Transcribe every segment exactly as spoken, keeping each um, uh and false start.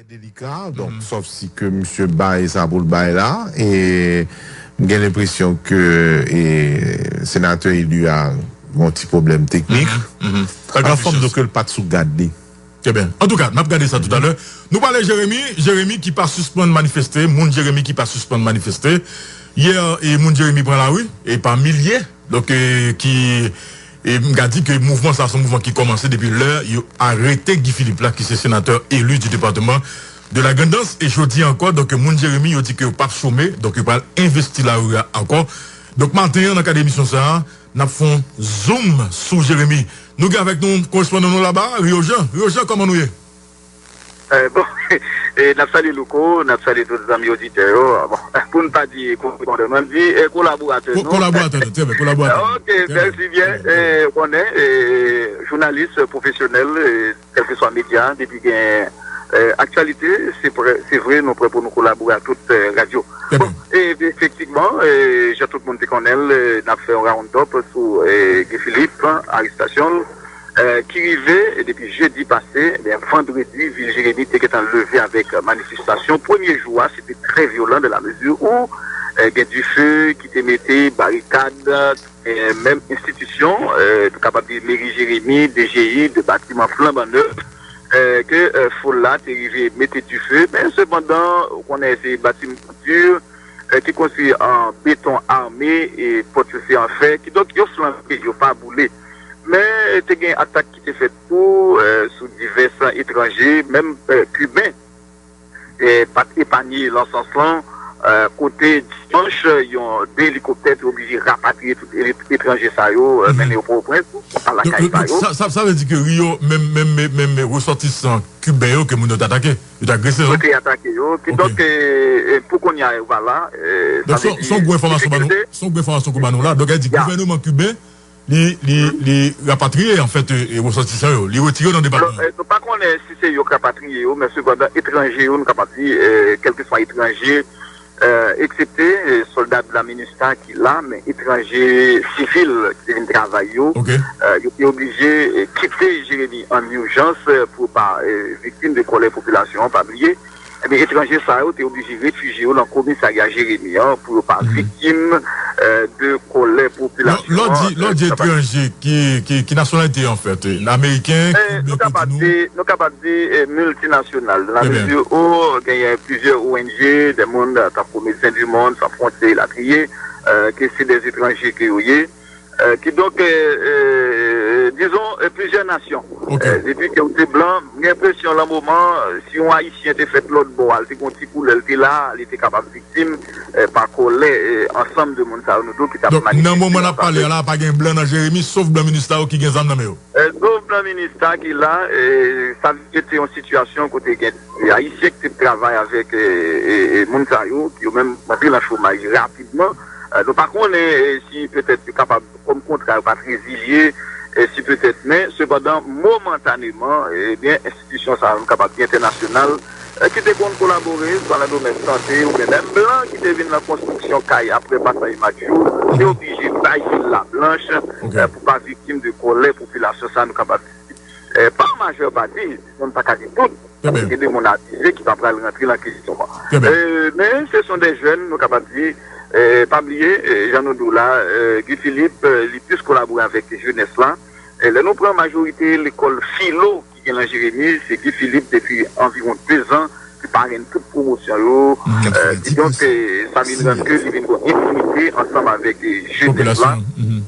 Delika, donk, sòf si ke misye bay sa pou l bay la, e m gen lenpresyon ke e, senatè eli a gen yon ti pwoblèm teknik. An gran fòm, donk, ke l pa t sou gad li. Trè byen. Antouka, n ap gade sa toutalè. Nou pale Jeremi, Jeremi ki pa sispann manifeste, moun Jeremi ki pa sispann manifeste. Yè, e moun Jeremi pran lari, e pa milye, donk, e, ki, e m ka di ke mouvman sa, se yon mouvman ki kòmanse depi lè yo arete Guy Philippe la, ki se senatè eli di depatman de la Grandans, e jodi ankò, donk, moun Jeremi, yo di ke yo p ap chome, donk, yo pral envesti lari a ankò. Donk, maten an, nan kad emisyon sa a, n ap fè yon zoom sou Jeremi. Nou gen avèk nou korespondan nou laba, Rio Jean. Rio Jean, kòman nou ye? Eh, bon, e n ap salye Louko, n ap salye tout zanmi oditè yo. Bon, pou n pa di korespondan nou, n di eh, kolaboratè nou. Kolaboratè nou, trè byen, kolaboratè nou. Ok, mèsi byen. Eh, ou konnen, eh, jounalis pwofesyonèl, eh, kèlkeswa medya, depi gen eh, aktyalite, se pre- se vre, nou prè pou nou kolabore ak tout eh, radyo. Bon, e efektivman, eh, jan tout moun te konnen l, eh, n ap fè yon round up sou eh, Guy Philippe, arestasyon l, eh, ki rive eh, depi jedi pase, ebyen, vandredi, vil Jeremi te gentan leve avèk manifestasyon. Premye jou a, se te trè vyolan, dans la mesure où eh, gen dife ki te mete, barikad, eh, menm enstitisyon, eh, nou kapab di meri Jeremi, D G I, de batiman flanban nèf, eh, ke eh, foul la te rive mete dife. Men sepandan, ou konnen se batiman di eh, ki konstwi an beton ame e pòt yo se an fè. Kidonk, yo flanbe, yo pa boule. Men eh, te gen atak ki te fèt tou eh, sou divès etranje, menm eh, Kiben eh, pa t epanye nan sans lan, eh, kote dimanch, yon de elikoptè te oblije rapatriye tout ele- etranje sa yo, eh, mennen yo Pòtoprens, pa lakay pa yo. Sa, sa, sa vle di ke Rio, menm, menm, menm, menm resòtisan kiben yo ke moun yo t atake, yo t agrese, non? Yo te atake yo. Kidonk, eh, eh, pou kounye a, yo pa la. Eh, sa vle di, se yon gwo enfòmasyon ba nou, se yon gwo enfòmasyon ke w ba nou la. Donk, sa vle di, gouvènman kiben, li, li, li rapatriye, anfèt, eh, resòtisan yo. Li retire yo nan depatman. Nou pa konnen si se yo k rapatriye yo, men sepandan, etranje yo, nou kapab di, eh, kèlkeswa etranje, eh, eksepte eh, sòlda de la minista ki la, men etranje sivil ki te vin travay yo, eh, yo te oblije eh, kite Jeremi an ijans eh, pou pa eh, viktim de kòlè popilasyon an, pa bliye. Ebyen, etranje sa yo te oblije refijye yo nan komisarya Jeremi an pou yo pa viktim eh, de kòlè popilasyon an. Lè w di, lè w di etranje, ki, ki, ki nasyonalite, anfèt? Ameriken, kiben, nou kapab di, nou kapab di eh, miltinasyonal, nan la mezi ou genyen plizyè O N G, de moun tankou Médecins du Monde, Sans Frontières, elatriye, eh, ke se de etranje ke yo ye. Eh, kidonk, eh, eh, dizon, eh, plizyè nasyon. Eh, depi ke ou te blan, m gen enpresyon, lan moman, eh, si yon Ayisyen te fèt lòt bò a, li te gen yon ti koulè, li te la, li te kapab viktim eh, pa kòlè eh, ansanm de moun sa yo, nou di w, ki t ap manifeste. Donk, nan moman n ap pale a la, pa gen blan nan Jeremi, sof blan minista yo ki gen zam nan men yo. Eh, sof blan minista ki la, eh, sa vin rete yon sitiyasyon kote gen eh, Ayisyen ki te travay avèk eh, eh, eh, moun sa yo, ki yo menm antre nan chomaj rapidman. Eh, nou pa konnen eh, si petèt yo kapab, kòm kontra yo pa t rezilye, eh, si petèt, men sepandan, momantaneman, eh, ebyen, enstitisyon sa yo, nou kapab di entènasyonal, eh, ki te konn kolabore, swa nan domèn sante, oubyen menm blan ki te vin nan konstriksyon kay apre pasaj Matjou, te oblije bay vil la blanch eh, pou pa viktim de kòlè popilasyon sa, nou kapab di. Eh, pa majè pati, nou pa ka di tout, paske gen de moun akize ki pa pral rantre nan kesyon an. Eh, men se son de jèn, nou kapab di, eh, pa bliye, eh, jan nou di w la, eh, Guy Philippe, eh, li plis kolabore avèk jenès la. Eh, lè nou pran majorite lekòl filo ki gen nan Jeremi, se Guy Philippe depi anviwon de zan ki parenn tout pwomosyon yo. Eh, kidonk, eh, sa vin rann ke li vin gon entimite ansanm avèk eh, jenès la,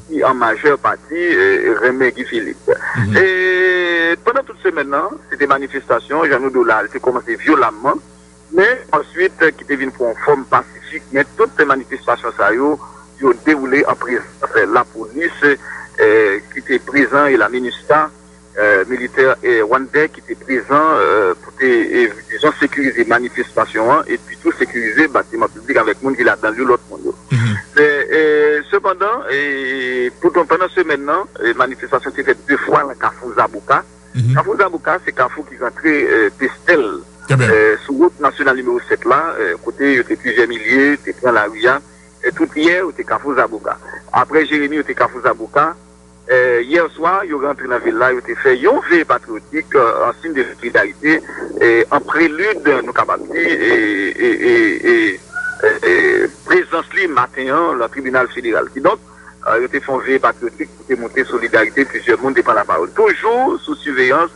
ki an majè pati eh, renmen Guy Philippe. E pandan tout semèn nan, se te manifestasyon, jan nou di w la, li te kòmanse vyolamman, men answit, eh, ki te vin pran yon fòm pasifik, men tout manifestasyon sa yo, yo dewoule an prezans eh, lapolis eh, ki te prezan e la minista, eh, militè eh, rwandè ki te prezan eh, pou te, eh, dizon, sekirize manifestasyon an, epi tou sekirize batiman piblik avèk moun ki ladan l yo, lòt moun yo. Men, eh, sepandan, eh, pou, pandan semèn nan, eh, manifestasyon te fèt de fwa nan Kafou Zaboka. Kafou Zaboka, se kafou ki rantre eh, Pestèl, eh, sou wout nasyonal nimewo sèt la, eh, kote yo te plizyè milye, te pran lari a, eh, tout yè, yo te Kafou Zaboka. Apre Jeremi, yo te Kafou Zaboka, Yè swa, yo rantre nan vil la, yo te fè yon veye patriyotik an siy de solidarite, an prelid, nou kapab di, prezans li maten an nan tribinal federal. Kidonk, yo te fè yon veye patriyotik pou te montre solidarite, plizyè moun te pran lapawòl. Toujou sou siveyans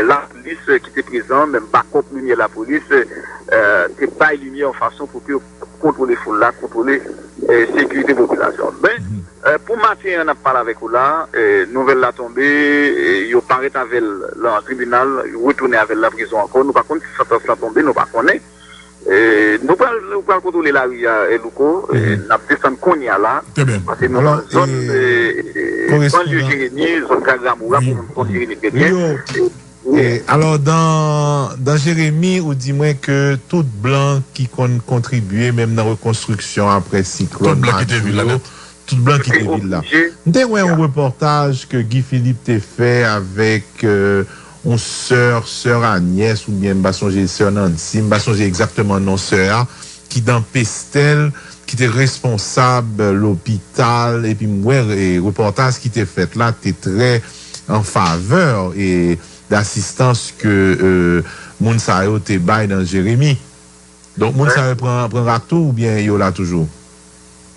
lapolis ki te prezan, menm bakòp limyè lapolis te bay limyè yon fason pou ke yo kontwole foul la, kontwole sekirite popilasyon. Men, pou maten an n ap pale avèk ou la, nouvèl la tonbe, yo parèt avè l nan tribinal, yo retounen avè l nan prizon ankò. Nou pa konn si santans lan tonbe, nou pa konnen. Nou pral, nou pral kontwole lari a, Louko, n ap desann kounye a la, paske nou nan zòn banlye Jeremi, zòn Gragramoura, pou moun zòn Jeremi trè byen. E, alò, dan, dan Jeremi, ou di mwen ke tout blan ki konn kontribye, menm nan rekonstriksyon apre siklòn Matthew yo, tout blan kite vil la. M te wè yon repòtaj ke Guy Philippe te fè avèk yon sè, sè Agnès, oubyen m pa sonje sè Nancy, m pa sonje egzakteman non sè a, ki nan Pestèl, ki te responsab lopital, epi m wè repòtaj ki te fèt la te trè an favè e dasistans ke moun sa yo te bay nan Jeremi. Donk, moun sa yo pran, pran rak tou oubyen yo la toujou?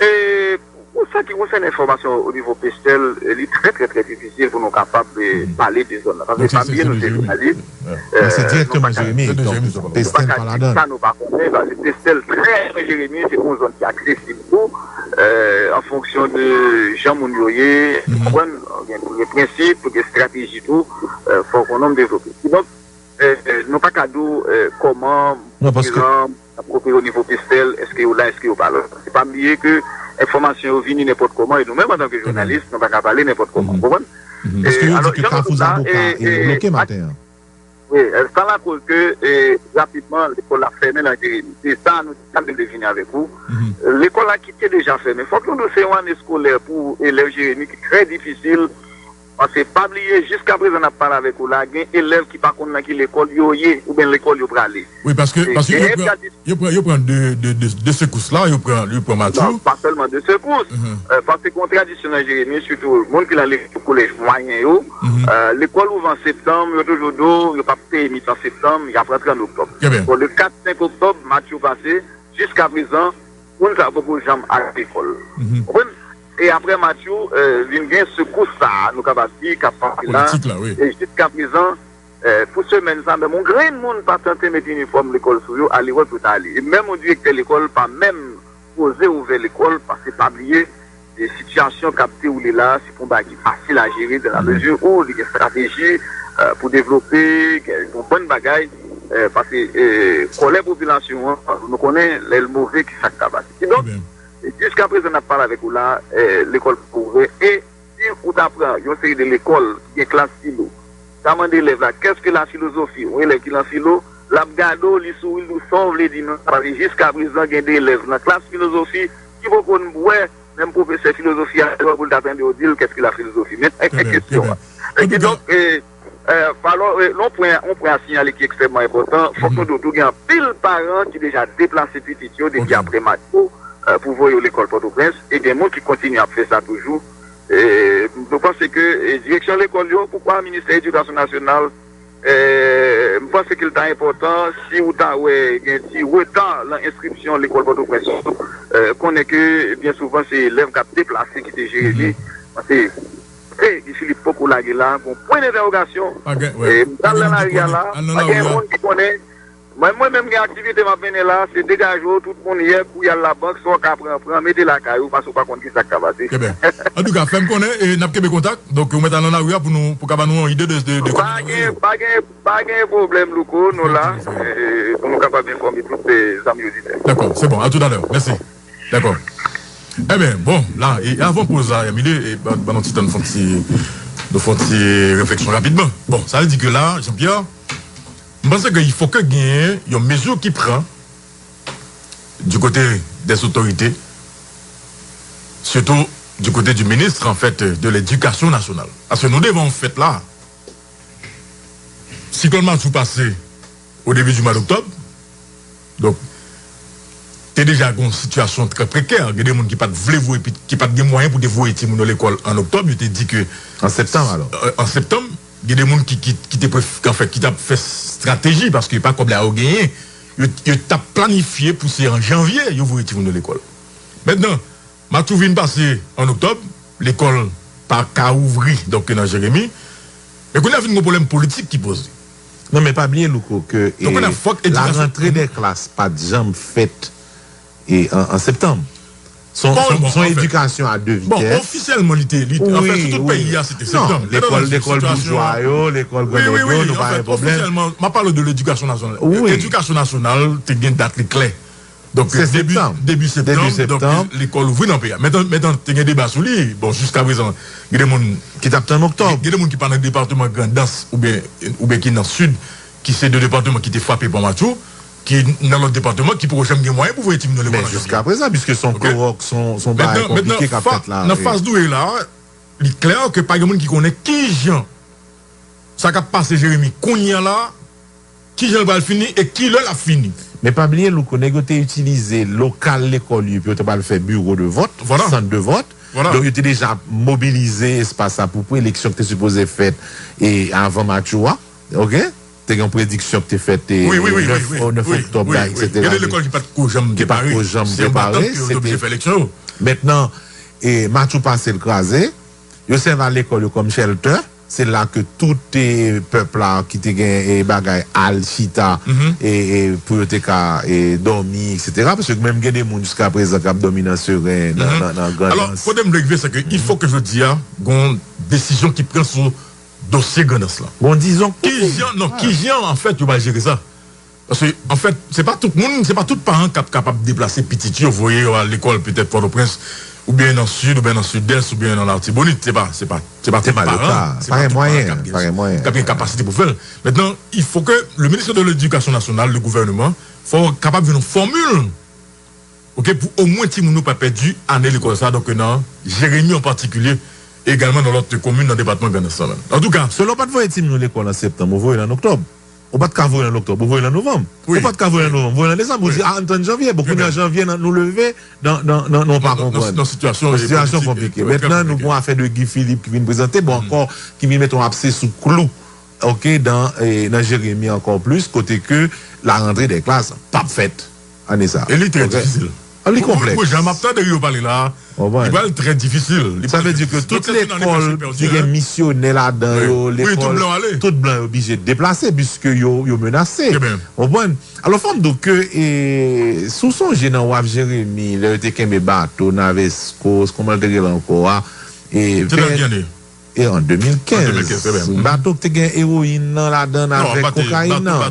E, pou sa ki konsène enfòmasyon o nivo Pestèl, li trè, trè, trè difisil pou nou kapab pale de zòn nan. Paske pa bliye nou se jounalis. Se direkteman Jeremi, donk Pestèl pa ladan. Sa nou pa konnen, paske Pestèl trè lwen Jeremi, se yon zòn ki aksesib tou, an fonksyon de jan moun yo ye, ou konprann, gen prensip, gen estrateji tou, fòk yon nonm devlope. Kidonk, nou pa ka di w kòman prezan ap opere o nivo Pestèl, èske yo la, èske yo pa la. Se pa bliye ke enfòmasyon yo vini nenpòt kòman, e nou menm antanke jounalis, nou pa ka pale nenpòt kòman. Ou konprann? Paske yo di ke Kafou Zaboka e bloke maten an. Wi, sa lakoz ke rapidman lekòl la fèmen nan Jeremi. Se sa nou te vini avèk ou. Lekòl la ki te deja fèmen. Fòk nou di w se yon ane eskolè pou elèv Jeremi ki trè difisil. Paske pa bliye, jiskaprezan n ap pale avèk ou la, gen elèv ki pa konn nan ki lekòl yo ye, oubyen lekòl yo prale. Wi, paske, paske yo pran, yo pran, yo pran de, de, de, de sekous la, yo pran, yo pran Matthew. Non, pa sèlman de sekous. Paske gen yon tradisyon nan Jeremi, sitou moun ki nan lekòl kolèj mwayen yo, lekòl ouvè an septanm, yo toujou di w, yo p ap peye mitan septanm, y ap rantre an oktòb. Bon, de kat, senk oktòb, Matthew pase, jiskaprezan, moun sa yo poko janm al lekòl. Konprann? E apre Matthew, vin gen sekous sa a, nou kapab di, k ap pase la. E jiskaprezan, pou semèn sa a menm, yon grenn moun pa tante met inifòm lekòl sou yo, ale wè pou yo ta ale. E menm yon direktè lekòl pa menm poze ouvè lekòl, paske pa bliye, sitiyasyon k ap dewoule la a, se pa yon bagay ki fasil a jere, dans la mesure où li gen estrateji pou devlope, gen yon bann bagay, paske kòlè popilasyon an, nou konnen lè l move, ki sa k ka pase. Kidonk, jiskaprezan n ap pale avèk ou la, lekòl poko ouvè. E si ou ta pran yon seri de lekòl ki gen klas filo, ta mande elèv la, qu'est-ce que la philosophie? Yon elèv ki nan filo, l ap gade w, li souri, l di w sa w vle di nan sa. Paske jiskaprezan, gen de elèv nan klas filozofi ki poko konn wè menm pwofesè filozofi a, pou l ta tande yo di l, qu'est-ce que la philosophie? Men sa k gen kesyon an. Kidonk, alò, yon pwen, yon pwen a siyale ki ekstrèmman enpòtan, fòk nou di w tou, gen anpil paran ki deja deplase pitit yo depi apre Matthew, pou voye yo lekòl Pòtoprens, e gen moun ki kontinye ap fè sa toujou. E nou panse ke direksyon lekòl yo, poukwa Ministè Edikasyon Nasyonal, m panse ke l ta enpòtan si ou ta wè gen ti reta nan enskripsyon lekòl Pòtoprens yo, konnen ke byen souvan se elèv k ap deplase kite Jeremi, paske Guy Philippe poko lage la, gon pwen dentèwogasyon. M t al nan lari a la, pa gen moun ki konnen. Mwen, mwen menm gen aktivite m ap mennen la, se degaje w, tout moun yè, kou y al labank, sa w ka pran, pran, mete lakay ou, paske w pa konn ki sa k ka pase. Trè byen. Antouka, fè m konnen, e n ap kenbe kontak. Donk, ou mèt al nan lari a pou nou, pou ka ba nou yon ide de, de, de kote nou ye. Pa gen, pa gen, pa gen pwoblèm, Louko, nou la, pou nou kapab enfòme tout zanmi oditè. Dakò, se bon, a toutalè. Mèsi. Dakò. Ebyen, bon, la, e avan poz la, Emile, e ban, ban nou ti tan nou fè yon ti, nou fè yon ti refleksyon rapidman. Bon, sa vle di ke la, Jean-Pierre, m panse ke il faut que genyen yon mezi ki pran du côté des autorités, surtout du côté du ministre, en fait, de l'Éducation nationale. Paske nou devan yon fèt la. Siklòn Matthew pase au début du mois d'octobre. Donk, te deja gen yon sitiyasyon trè prekè. Gen de moun ki pa t vle voye, ki pa t gen mwayen pou te voye timoun yo lekòl an oktòb. Yo te di ke an septanm, alò. An septanm, gen de moun ki, ki, ki te, anfèt, ki t ap fè estrateji, paske pa kòb la yo genyen. Yo, yo t ap planifye pou se an janvye yo voye timoun yo lekòl. Mentnan, Matjou vin pase an oktòb, lekòl pa ka ouvri, donk, nan Jeremi. Men kounye a vin gen pwoblèm politik ki poze. Non, men pa bliye, Louko, ke la rantre dè klas pa t janm fèt e, an, an septanm. Se yon edikasyon a de vitès. Bon, ofisyèlman, li te, li, anfèt, sou tout peyi a, se te septanm. Lekòl, lekòl boujwa yo, lekòl grannèg yo, nou pa gen pwoblèm. Ofisyèlman, m ap pale w de ledikasyon nasyonal. Edikasyon nasyonal te gen dat li klè. Donk, debi septanm, donk, lekòl ouvri nan peyi a. Mentnan, mentnan, te gen deba sou li. Bon, jiskaprezan, gen de moun ki t ap tann oktòb. Gen de moun ki pa nan depatman Grandans oubyen, oubyen ki nan Sid, ki se de depatman ki te frape pa Matjou, ki nan lòt depatman, ki poko janm gen mwayen pou voye timoun yo lekòl an janvye. Men jiskaprezan, piske se yon kowòk, se yon bagay konplike k ap fèt la. Nan faz nou ye la, li klè ke pa gen moun ki konnen kijan sa k ap pase Jeremi kounye a la, kijan l pral fini e kilè l ap fini. Men pa bliye, Louko, nèg yo te itilize lokal lekòl yo pou yo te pral fè biwo de vòt, sant de vòt. Donk, yo te deja mobilize espas la pou, pou eleksyon ki te sipoze fèt e avan Matjou a. Oke? Te gen yon prediksyon ki te fèt e nèf, nèf oktòb la, etsetera. Gen de lekòl ki pa t ko janm prepare. Se an batan ke yo te oblije fè eleksyon yo. Mentnan, e, Matjou pase l kraze. Yo sèvi a lekòl yo kòm shelter. Se la ke tout, e, pèp la ki te gen, e, bagay al chita, e, e, pou yo te ka, e, dòmi, etsetera. Paske menm gen de moun jiskaprezan k ap dòmi nan Seren, nan, nan, nan Grandans. Alò, kote m vle rive, se ke il faut que jodi a, gon desizyon ki pran sou dosye Grandans lan. Bon, dizon, kijan, non, kijan, anfèt, yo pral jere sa? Paske, anfèt, se pa tout moun, se pa tout paran k ap kapab deplase pitit yo, voye yo al lekòl, petèt Pòtoprens, oubyen nan Sid, oubyen nan Sidès, oubyen nan Latibonit. Se pa, se pa, se pa tout paran, se pa tout paran k ap gen, k ap gen kapasite pou fè l. Mentnan, il faut que le ministre de l'Éducation nationale, le gouvernement, fò kapab jwenn yon fòmil, oke, pou omwen timoun yo pa pèdi ane lekòl sa, donk nan Jeremi an patikilye, e egalman nan lòt komin nan depatman Grandans lan menm. Antouka, selon w pa t voye timoun yo lekòl an septanm, ou voye l an oktòb. Ou pa t ka voye l an oktòb, ou voye l an novanm. Ou pa t ka voye l an novanm, ou voye l an desanm. Ou di, a, ann tann janvye. Bon, kounye a, janvye, nou leve, nan, nan, nan, nou pa konprann. Nan sitiyasyon konplike. Mentnan, nou gen yon afè de Guy Philippe ki vin prezante, bon, ankò, ki vin mete yon apse sou klou, oke, nan, e, nan Jeremi ankò plis, kote ke la rantre dè klas p ap fèt ane sa. E li trè difisil. Li konplèks. Pou jan m ap tande yo pale la, li pral trè difisil. Sa vle di ke tout lekòl ki gen misyonè ladan yo, lekòl, tout blan yo blije deplase, piske yo, yo menase. Konprann? Alò, fò m di w ke, e, si w sonje nan Waf Jeremi, lè yo te kenbe bato, Naveskos, kòman l te rele ankò a, e, e an de mil kenz, bato ki te gen ewoyin nan ladan l avèk kokayin nan.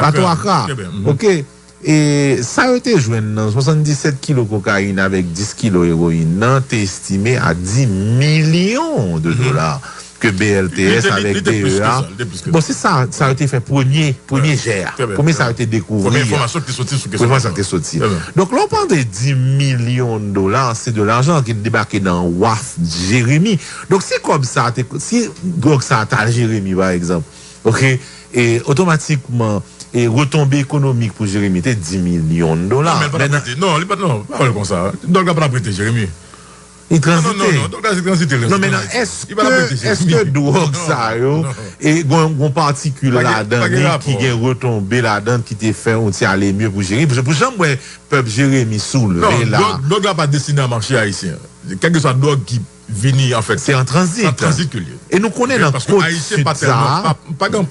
Bato Akra. Oke. E sa yo te jwenn nan swasanndisèt kilo kokayin avèk dis kilo ewoyin nan te estime a dis milyon de dola ke B L T S avèk D E A. Bon, se sa, sa yo te fè premye, premye jè a. Premye sa yo te dekouvri a. Premye enfòmasyon ki te soti sou kesyon sa. Donk, lè w pale de dis milyon dola, se de lajan ki debake nan waf Jeremi. Donk, si kòb sa te, si dwòg sa t al Jeremi, pa egzanp, oke, e otomatikman, e retonbe ekonomik pou Jeremi te dis milyon dola. Non, men l pa t ap rete. Non, li pa t, non, pa wè l konsa. Dòg la pa t ap rete, Jeremi. Li tranzite. Non, non, non, dòg la se tranzite l. Non, men èske, èske dwòg sa yo, e gon, gon patikil ladan li ki gen retonbe ladan ki te fè yon ti ale mye pou Jeremi? Paske pou jan m wè pèp Jeremi soulve la. Non, dòg, dòg la pa destine a mache ayisyen. Kèlkeswa dòg ki vini, anfèt. Se an tranzit. Se an tranzit ke l ye. E nou konnen nan kot sid sa a. Pa gen,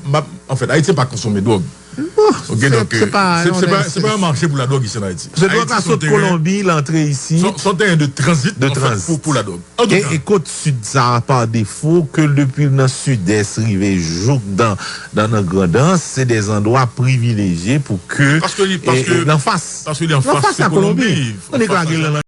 anfèt, Ayisyen pa konsome dwòg. Bon, se pa yon mache pou ladwòg isi an Ayiti. Se dwòg la sot Kolonbi, l antre isi. Se yon teren de tranzit, anfèt, pou, pou ladwòg. Antouka. E, e kot sid sa a, pa defo, ke l depi nan sidès rive jouk nan, nan, nan Grandans, se de zandwa privilejye pou ke, paske li, e, paske, e, l anfas. Paske li anfas Kolonbi. Anfas Kolonbi. Annik lage l nan